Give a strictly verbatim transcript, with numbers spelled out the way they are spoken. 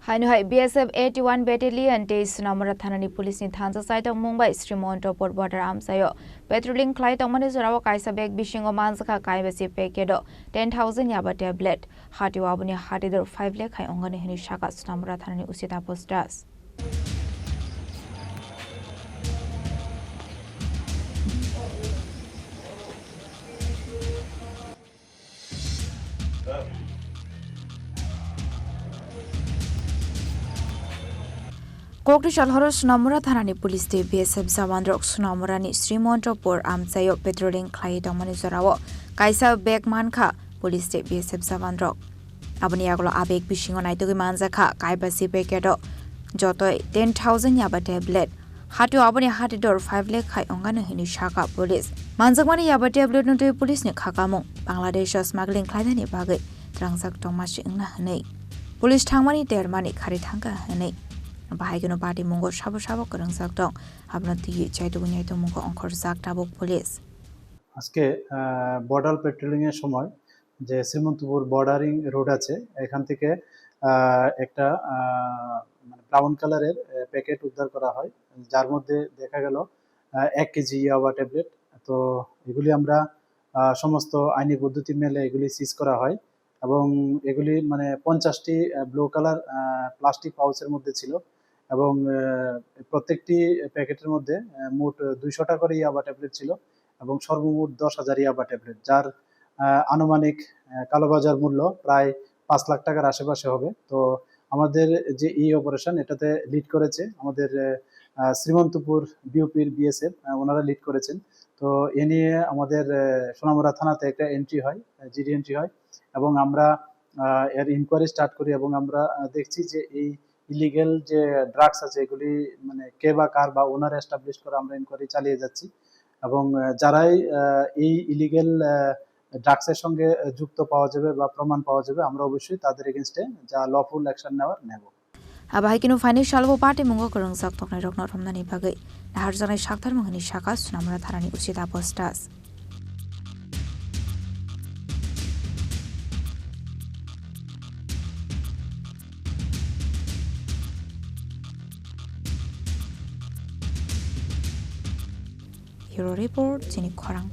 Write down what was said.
Haino hai B S F eighty-one Battalion tei Sonamura thanani police ni thansa chaitokmung bai Srimontrapur border amchaio patrolling khlai tongmani jorao kaisa bag bisingo manjakha kaibasi packet o ten thousand yaba tablet. Hatio aboni hatidor five lakh hai ongani hwnwi sakha Sonamura thanani O C Taposh Das. Kokri salhoro Sonamura thanani police tei B S F jawanrok Sonamurani Srimontrapur amchaio patrolling khlaiwi tongmani jorao kaisa bag mankha police tei B S F jawanrok. Aboni yagulo a bag bisingo naitugwi manjakha kaibasi packet o jotoi ten thousand yaba tablet. Hatio aboni hatidor five lakh hai ongano hinwi sakha police. Manjakmani yaba tablet no twi police ni khakamung Bangladesh o smuggling khlainani bagwi twrangjak tongma se wngna hinwi police thangmani termani khari thangkha hinwi. Bahai kheno party mungo sabo sabo kwrwngjak tong, abono twiwi chaitugwi naitugmungo ongkhorjak tabuk police. আজকে, আহ, border patrolling এর সময় যে Srimantapur bordering road আছে, এখান থেকে, আহ, একটা, আহ, মানে ব্রাউন কালারের, আহ, প্যাকেট উদ্ধার করা হয়, যার মধ্যে দেখা গেল, আহ, এক কেজি ইয়াবা ট্যাবলেট। তো এগুলি আমরা, আহ, সমস্ত আইনি পদ্ধতি মেলে এগুলি সিজ করা হয় এবং এগুলি মানে পঞ্চাশটি, আহ, ব্লু কালার, আহ, প্লাস্টিক পাউচের মধ্যে ছিল এবং, আহ, প্রত্যেকটি প্যাকেটের মধ্যে, আহ, মোট দুইশোটা করে ইয়াবা ট্যাবলেট ছিল এবং সর্বমোট দশ হাজার ইয়াবা ট্যাবলেট, যার, আহ, আনুমানিক, আহ, কালোবাজার মূল্য প্রায় পাঁচ লাখ টাকার আশেপাশে হবে। তো আমাদের যে এই অপারেশন, এটাতে লিড করেছে আমাদের, আহ, শ্রীমন্তপুর বিওপির বিএসএফ, আহ, ওনারা লিড করেছেন। তো এ নিয়ে আমাদের, আহ, সোনামুড়া থানাতে একটা এন্ট্রি হয়, আহ, জিডি এন্ট্রি হয় এবং আমরা, আহ, এর ইনকোয়ারি স্টার্ট করি এবং আমরা, আহ, দেখছি যে এই ইলিগ্যাল যে ড্রাগস আছে, এগুলি মানে কে বা কার বা ওনার এস্টাবলিশ করে আমরা ইনকোয়ারি চালিয়ে যাচ্ছি এবং, আহ, যারাই, আহ, এই ইলিগ্যাল, আহ, ড্রাগসের সঙ্গে, আহ, যুক্ত পাওয়া যাবে বা প্রমাণ পাওয়া যাবে, আমরা অবশ্যই তাদের এগেইনস্টে যা লফুল অ্যাকশন নেওয়ার নেব। Abo hai kheno phainai salo bo party mungo kwrwngjak tongnairokno romnani bagwi naharjaknai saktharmung hwnwi sakha Sonamura thanani O C Taposh Das. Bureau Report, chini khorang.